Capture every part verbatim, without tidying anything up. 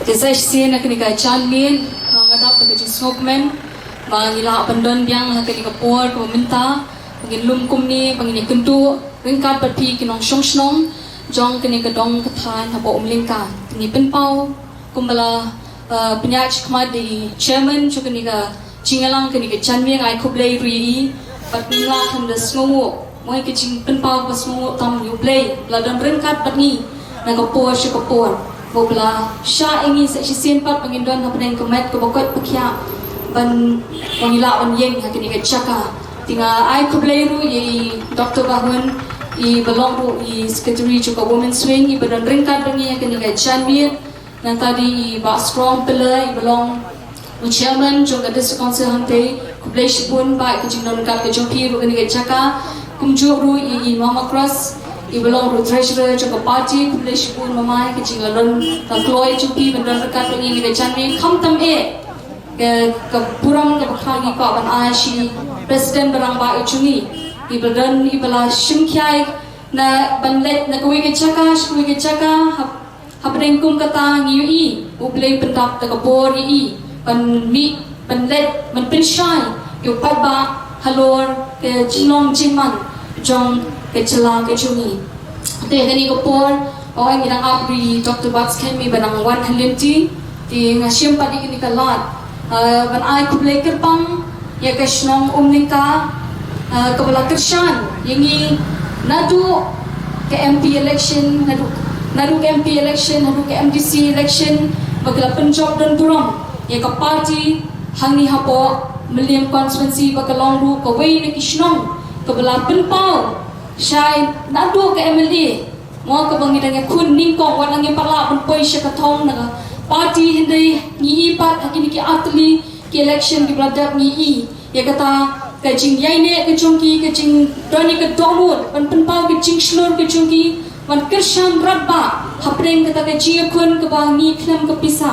Te sa shisien ha kane ka janmiet, nga dap da ka jingsngewkmen ba ngi lah ban don biang ha kane ka por kaba mynta, ba ngin lum kumne, ba ngin ïakynduh ryngkat bad phi ki nongshong shnong jong kane ka dong ka thaiñ hapoh Umlyngka. Ngi pynpaw kumba la, eh, pynïaid shakhmat da i chairman jong kane ka jingïalang kane ka janmiet, ai khublei ruh ïa i. Bad ngim lah khlem da sngewnguh, mo, ïa ka jingpynpaw ba sngewnguh tam ïa U Blei ba la don ryngkat bad ngi na ka por sha ka por. Ba u la shah ïa ngi sa shisien pat ba ngin don hapdeng ka met kaba koit ba khiah ban, ban ïa lah ban ïeng ha kane ka jaka. Te nga ai khublei ruh ïa i Doctor Bah Hun, i ba long ruh i secretary jong ka Women's Wing, i ba don ryngkat bad ngi ha kane ka janmiet. Nangta dei i Bah Strong Piller, i ba long u chairman jong ka District Council hangtei. Khublei shibun Bah ïa ka jingdon ryngkat ka jong phi ruh ha kane ka jaka. Kumjuh ruh i, i Mama Cross, i ba long ruh treasurer jong ka party. Khublei shibun Mama ïa ka jingdon ryngkat jong phi ban don ryngkat bad ngi ha kane ka janmiet. Khamtam eh ka, ka burom kaba khraw ngi kwah ban ai sha i President ba rangbah jong ngi, i ba don, i ba la shim khia na ban leit na kawei ka jaka sha kawei ka jaka. Hap-, hapdeng kum kata ngi ïohi U Blei u pyndap da ka bor ïa i ban mih, ban leit, ban pynshai ïa u paidbah halor ka jinglong jingman jong ka jylla ka jong ngi. Te ha kane ka por, oh, ngi dang ap ruh i Doctor Batskhem, i ba dang wan ha lynti. Te nga shim pat ïa kane ka lad, ah, ban ai khublei kyrpang ïa ka shnong Umlyngka, ah, kaba la kyrshan ïa ngi naduh ka M P election, naduh, naduh ka M P election haduh ka M D C election, ba ki la pynjop don burom ïa ka party hangne hapoh Mylliem constituency, ba ka long ruh kawei na ki shnong kaba la pynpaw shai naduh ka M L A. Mo, kaba ngi dang ïakhun nyngkong, wat la ngim pat lah ban poi sha ka thong na ka party, hynrei ngi i pat ha kine ki artylli ki election kiba la dep ngi i ïa kata ka jingïaineh ka jong ki, ka jingdon ïa ka dohnud ban pynpaw ka jingshlur ka jong ki, ban kyrshan radbah hapdeng kata ka jingïakhun kaba ngi khlem ka pisa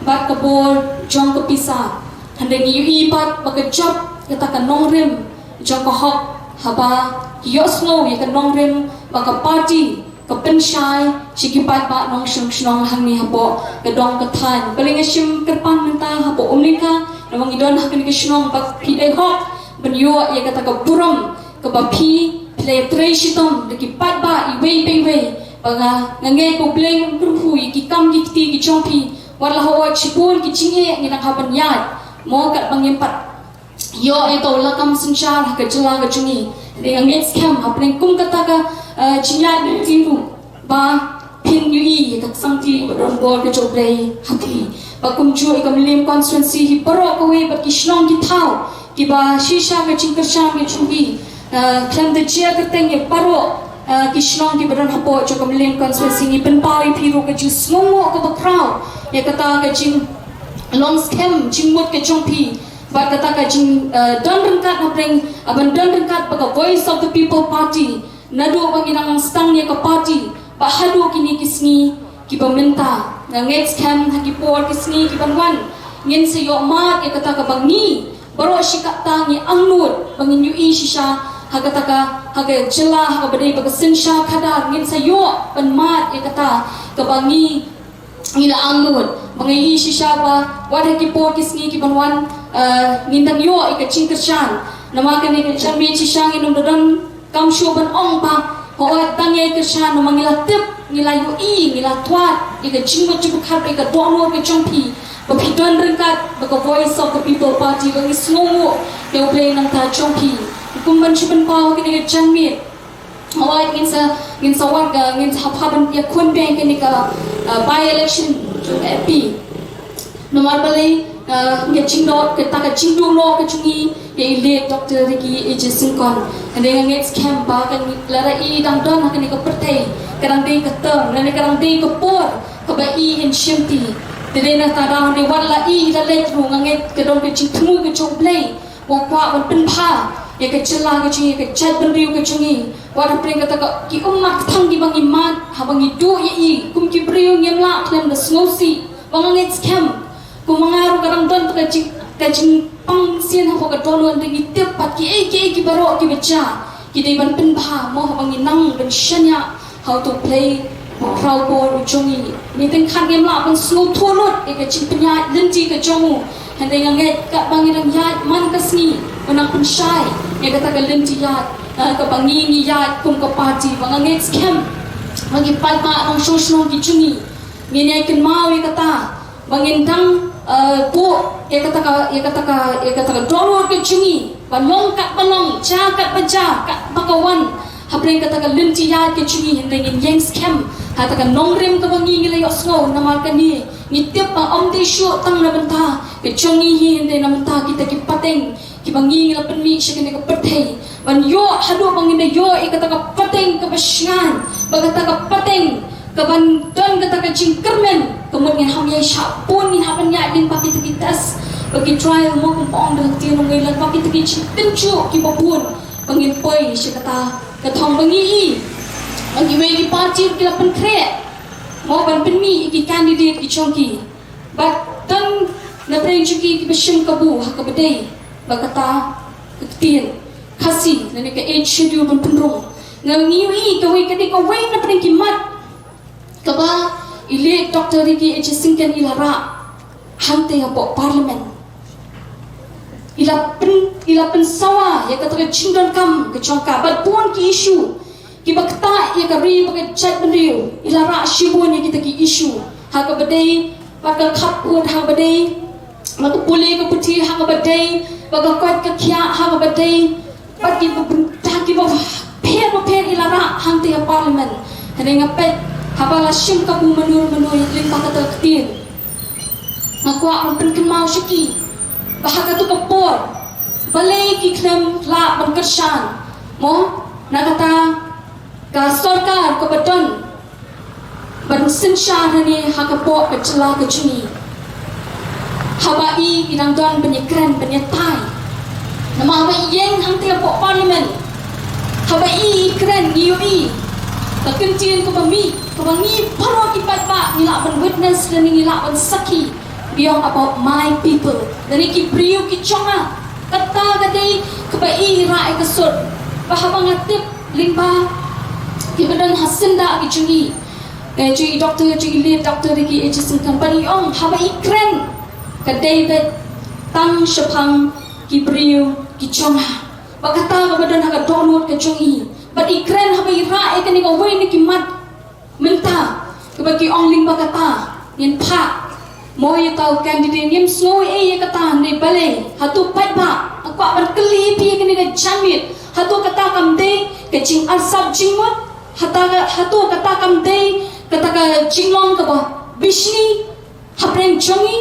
bad ka bor jong ka pisa. Hynrei ngi ïohi pat ba ka jop kata ka nongrim jong ka hok haba ki ïohsngew ïa ka nongrim ba ka party ka pynshai sha ki paidbah nongshong shnong hangne hapoh ka dong ka thaiñ. Balei nga shim kyrpang mynta hapoh Umlyngka, namar ngi don ha kane ka shnong, ba phi dei hok ban ïoh ïa kata ka burom kaba phi, phi la ïatrei shitom da ki paidbah iwei pa iwei. Ba nga, nga ngeit ba U Blei un kyrkhu ïa ki kam ki kti ki jong phi. Wat la hok shibun ki jingeh ngi nang hap ban ïaid, mo, katba ngim pat ïoh ïa uta u lakam synshar ha ka jylla ka jong ngi. Te nga ngeit skhem hapdeng kum kata ka, eh, jingïaid lynti ruh ba phin ïohi ïa ka ksangti ba don bor ka jong U Blei ha phi. Ba kumjuh ïa ka Mylliem constituency hi baroh kawei bad ki shnong ki thaw kiba shisha ka jingkyrshan ka jong ki, eh, khlem da jia kyrteng ïa baroh, eh, ki shnong kiba don hapoh jong ka Mylliem constituency. Ngi pynpaw ïa phi ruh ka jingsngewnguh kaba khraw ïa kata ka jinglong skhem jingmut ka jong phi bad kata ka jing, eh, don ryngkat hapdeng, eh, ban don ryngkat bad ka Voice of the People Party. Naduh ba ngi nang sdang ïa ka party bad haduh kine ki sngi kiba mynta, nga ngeit skhem ha ki por ki sngi kiban wan ngin sa ïoh mad ïa kata kaba ngi baroh shi katta ngi angnud ba ngin ïohi shisha ha kata ka, ha ka jylla, ha kaba dei ba ka synshar khadar, ngin sa ïoh ban mad ïa kata kaba ngi ngi la angnud. Ba ngi ïohi shisha ba wat ha ki por ki sngi kiban wan, eh, ngin dang ïoh ïa ka jingkyrshan. Namar kane ka janmiet shisha ngin ym da donkam shuh ban ong ba hooid tang ïa kyrshan, namar ngi la tip, ngi la ïohi, ngi la twad ïa ka jingmut jingpyrkhat bad ïa ka dohnud ka jong phi ba phi don ryngkat bad ka Voice of the People Party. Ba ngi sngewnguh ïa U Blei nangta jong phi. Kum ban shu pynpaw kane ka janmiet, hooid, ngin sa, ngin sa wan ka, ngin sa hap ban ïakhun biang kane ka, uh, by election jong ka M P. Namar balei, uh, ka jingdon, kata ka jingduh noh ka jong ngi ïa i late Doctor Ricky A J Syngkon. Hynrei nga ngeit skhem ba ka, lada i dang don ha kane ka pyrthei, ka dang dei ka term, lane ka dang dei ka por kaba i in shimti. Te dei na kata ka daw, hynrei wat la i da leit ruh, nga ngeit ka don ka jingthmu ka jong U Blei. Ba u kwah ban pynbha ïa ka jylla ka jong ngi, ka jaitbynriew ka jong ngi. Wat hapdeng kata ka, ki ummat kthang kiba ngi mad, haba ngi duh ïa i kum ki briew ngim lah khlem da sngewsih. Ba nga ngeit skhem, kumba nga ruh ka dang don ka jing, ka jingpang sien hapoh ka dohnud, hynrei ngi tip pat kiei kiei ki baroh kiba jia ki dei ban pynbha, mo, haba ngi nang ban shaniah ha uto U Blei Khraw bor u jong ngi. Ngi tyngkhat ngim lah ban sngewthuh lut ïa ka jingpynïaid lynti ka jong u. Hynrei nga ngeit katba ngi dang ïaid man ka sngi, u nang pynshai ïa kata ka lynti ïaid, eh, kaba ngi ngi ïaid kum ka party. Ba nga ngeit skhem ba ngi paidbah nongshong shnong ki jong ngi, ngin ïai kynmaw ïa kata. Ba ngin dang, eh, buh ïa kata ka, ïa kata ka, ïa kata ka dohnud ka jong ngi, ba long katba long, jia katba jia, katba ka wan hapdeng kata ka lynti ïaid ka jong ngi, hynrei ngin ïeng skhem ha kata ka nongrim kaba ngi ngi la ïohsngew. Namar kane ngi tip ba ym dei shuh tang na bynta ka jong ngi hi, hynrei na bynta kita ki pateng kiba ngi ngi la pynmih sha kane ka pyrthei. Ban ïoh haduh ba ngin da ïoh ïa kata ka pateng kaba shngaiñ, ba kata ka pateng kaban don kata ka jingkyrmen, ka mut ngin hap ïai shah bun, ngin hap ban ïaid lyngba kita ki test, ba ki trial mo, kum ba ong da ka ktien nongwei, lyngba kita ki jingtynjuh kiba bun, ba ngin poi sha kata ka thong ba ngi i ba kiwei ki party ki la pynkhreh mo ban pynmih ïa ki candidate ki jong ki. Bad tang na pdeng jong ki kiba shim kabu ha kaba dei ba kata ka ktien Khasi lane ka Eighth Schedule ban pynrung. Nga, ngi ïohi kawei ka dei kawei na pdeng ki mat kaba i late Doctor Ricky H Syngkon i la rah hangtei hapoh Parliament. I la pyn, i la pynsawa ïa kata ka jingdonkam ka jong ka bad bun ki issue kiba ktah ïa ka ri bad ka jaitbynriew. I la rah shibun ïa kita ki issue, ha kaba dei bad ka khappud, ha kaba dei bad ka pule ka puthi, ha kaba dei bad ka koit ka khiah, ha kaba dei bad kiba bynta kiba pher bapher i la rah hangtei ha Parliament. Hynrei nga peit haba la shim kabu mano mano lyngba kata ka ktien, nga kwah ban pynkynmaw sha ki ba ha katu ka por balei ki khlem lah ban kyrshan mo na kata ka sorkar kaba don ban synshar hangne ha ka pok ka jylla ka jong ngi. Haba i, i dang don ban ïakren ban ïatai. Namar haba i ïeng hangtei hapoh Parliament, haba i, i kren, ngi ïohi ka ktien kaba mih kaba ngi baroh ki paidbah ngi lah ban witness lane ngi lah ban sakhi. Beyond about my people. Lane ki briew ki jong nga. Kata ka dei kaba i rah ïa ka sut. Ba haba nga tip lyngba kiba don ha syndah ki jong i, eh, jong i Doctor, jong i late Doctor Ricky H Syngkon, ba i ong haba i kren ka dei beit tang shaphang ki briew ki jong nga. Ba kata kaba don ha ka dohnud ka jong i. Ba i kren haba i rah ïa kane kawei na ki mat mynta kaba ki ong lyngba kata ngin phah mo ïa uta u candidate, ngim sngew ei ïa kata. Hynrei balei? Hato paidbah, nga kwah ban kylli ïa phi ïa kane ka janmiet, hato kata kam dei ka jingarsap jingmut? Hato ka, hato kata kam dei kata ka jinglong kaba bishni hapdeng jong ngi?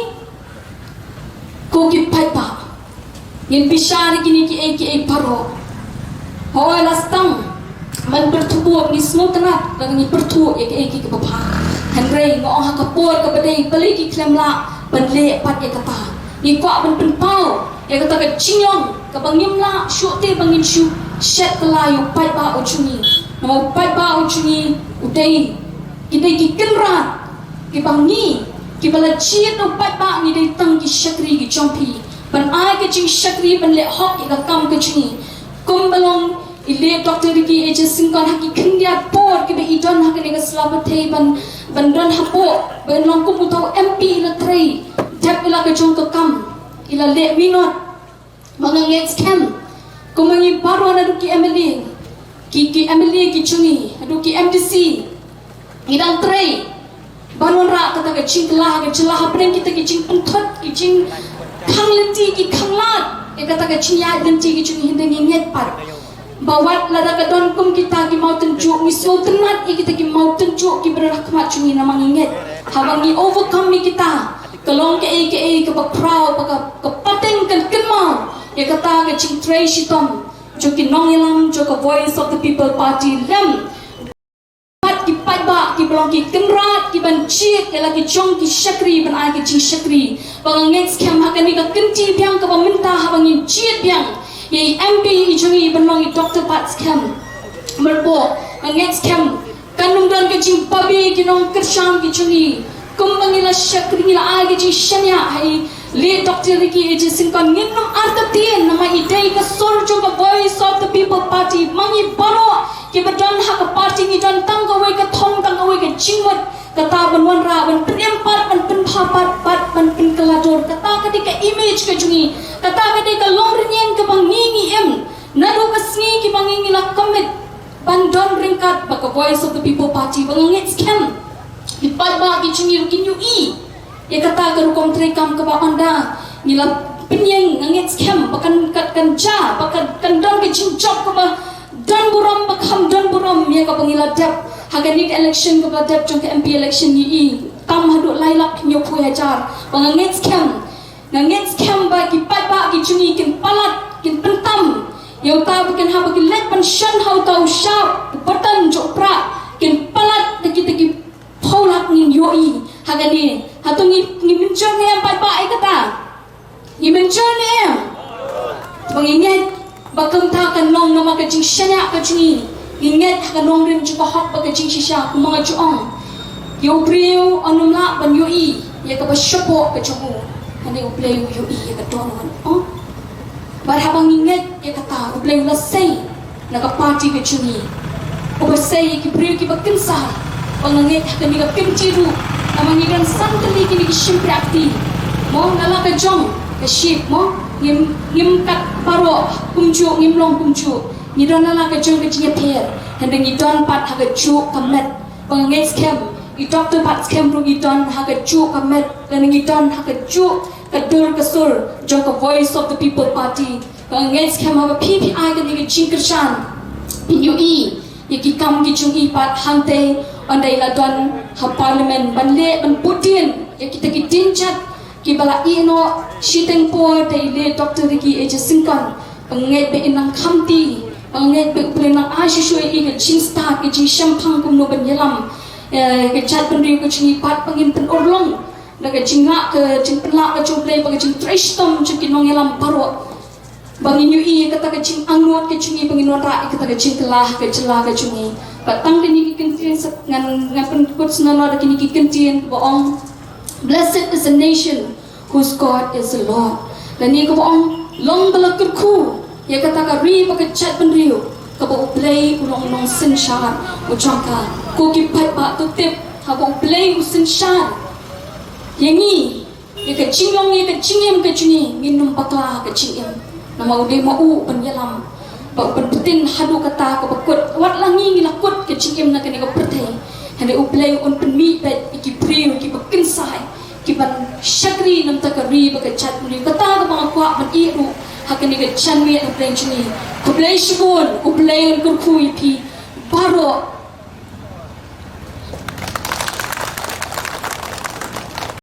Ko ki paidbah, ngin bishar ïa kine kiei kiei baroh. Hooid, la sdang ban pyrthuh, ngi sngewtynnat lada ngi pyrthuh ïa kiei kiei kiba bha. Hynrei nga ong ha ka por kaba dei balei ki khlem lah ban leh pat ïa kata. Ngi kwah ban pynpaw ïa kata ka jinglong kaba ngim lah shuh te ba ngin shu shet kylla ïa u paidbah u jong ngi. Namar u paidbah u jong ngi u dei, ki dei ki kynrad kiba ngi, kiba la jied da u paidbah, ngi dei tang ki shakri ki jong phi ban ai ka jingshakri, ban leh hok ïa ka kam ka jong ngi. Kumba long i late Doctor Ricky H Syngkon ha ki khyndiat por kiba i don ha kane ka sla pyrthei ban, ban don hapoh, ban long kum uta u M P, i la trei dep ïa la ka jong ka kam, i la leh minot. Ba nga ngeit skhem kumba ngi baroh naduh ki M L A, ki, ki M L A ki jong ngi, naduh ki M D C, ngi dang trei ban wanrah kata ka jingkylla ka jylla hapdeng kita ki jingpynthut, ki jingkhang lynti, ki khang lad ïa kata ka jingïaid lynti ki jong ngi. Hynrei ngi ngeit pat ba wat lada ka don kum kita ki mawtynjuh, ngi sngewtynnat ïa kita ki mawtynjuh kiba don ha khmat jong ngi, namar ngi ngeit haba ngi overcome ïa kita, ka long kaei kaei kaba khraw, ba ka, ka pateng kan kynmaw ïa kata ka jingtrei shitom jong ki nongïalam jong ka Voice of the People Party lem bad ki paidbah kiba long ki kynrad kiban jied ïa la ki jong ki shakri ban ai ki jingshakri. Ba nga ngeit skhem ha kane ka kynti biang kaba mynta, haba ngin jied biang ïa i M P i jong ngi ban long i Doctor Batskhem Myrboh, nga ngeit skhem kan ym don ka jingbabe ki nongkyrshan ki jong ngi. Kumba ngi la shakri, ngi la ai ka jingshaniah ha i late Doctor Ricky A J Syngkon. Ngin nym artatien namar i dei ka sur jong ka Voice of the People Party. Ma ngi baroh kiba don ha ka party ngi don tang kawei ka thong, tang kawei ka jingmut. Kata ban wanrah, ban pynim pat, ban pynbha pat, pat ban pynkylla dur. Kata ka dei ka image ka jong ngi. Kata ka dei ka longrynïeng kaba ngi ngi im. Naduh ka sngi kiba ngi ngi la commit ban don ryngkat bad ka Voice of the People Party, ba nga ngeit skhem ki paidbah ki jong ngi ruh kin ïohi ïa kata ka rukom treikam kaba ynda ngi la pynïeng. Nga ngeit skhem ba kan, kan, kan jia, ba kan, kan don ka jingjop kaba don burom, ba kham don burom ïa kaba ngi la dep ha kane ka election kaba la dep jong ka M P election. Ngi i tam haduh lai lak hynñiewphew hajar. Ba nga ngeit skhem, nga ngeit skhem ba ki paidbah ki jong ngi kin palat, kin pyntam ïa uta ba kin, haba kin leit ban shon ha uta u shap, u button jong u prah, kin palat da kita ki phew lak. Ngin ïohi ha kane. Hato ngi, ngi mynjur ne em paidbah ïa kata? Ngi mynjur ne em? Ba ngi ngeit ba kumta kan long namar ka jingshaniah ka jong ngi. Ngi ngeit ha ka nongrim jong ka hok bad ka jingshisha, kumba nga ju ong. Ïa u briew un ym lah ban ïohi ïa kaba shapoh ka jong u, hynrei U Blei u ïohi ïa ka dohnud. Oh, bad haba ngi ngeit ïa kata, U Blei u la sei na ka party ka jong ngi. Uba sei ïa ki briew kiba kynsai. Ba nga ngeit ha kane ka kynti ruh, namar ngi don san tylli kine ki shympriahkti. Mo, na la ka jong ka ship, mo, ngim, ngim kat baroh kumjuh, ngim long kumjuh. Ngi don na la ka jong ka jingïapher, hynrei ngi don pat ha kajuh ka met. Ba nga ngeit skhem i Doctor Batskhem ruh ngi don ha kajuh ka met, lane ngi don ha kajuh ka dur ka sur jong ka Voice of the People Party. Ba nga ngeit skhem haba phi, phi ai kane ka jingkyrshan, phin ïohi ïa ki kam ki jong i pat hangtei, ynda i la don ha Parliament ban leh, ban bud ïa kita ki dienjat kiba la ïehnoh shiteng por da i late Doctor Ricky A J Syngkon. Ba nga ngeit ba in nang khamti, ba nga ngeit ba U Blei un nang ai shuh shuh ïa i ka jingstad, ka jingshemphang kumno ban ïalam, eh, ka jaitbynriew ka jong ngi pat, ba ngin pynurlong da ka jinglah, ka jingpynlah ka jong U Blei bad ka jingtrei shitom jong ki nongïalam baroh. Ba ngin ïohi ïa kata ka jingangnud ka jong ngi, ba ngin wanrah ïa kata ka jingkylla ha ka jylla ka jong ngi. Bad tang kine ki kyntien sa ngan, ngan pynkut sngewbha da kine ki kyntien ba ong, "Blessed is the nation whose God is the Lord." Lane kaba ong, long ba la kyrkhu ïa kata ka ri bad ka jaitbynriew kaba U Blei u long u nongsynshar u jong ka. Ko ki paidbah, to tip, haba U Blei u synshar ïa ngi, ïa ka jinglong, ïa ka jingim ka jong ngi, ngin nym bakla ha ka jingim. Namar u dei ma u u pynïalam bad u pynbtin haduh kata kaba kut. Wat la ngi ngi la kut ka jingim na kane ka pyrthei, hynrei U Blei un pynmih beit ïa ki briew kiba kynsai, kiban shakri na bynta ka ri bad ka jaitbynriew. Kata kaba nga kwah ban ïeh ruh ha kane ka janmiet hapdeng jong ngi. Khublei shibun, U Blei un kyrkhu ïa phi baroh.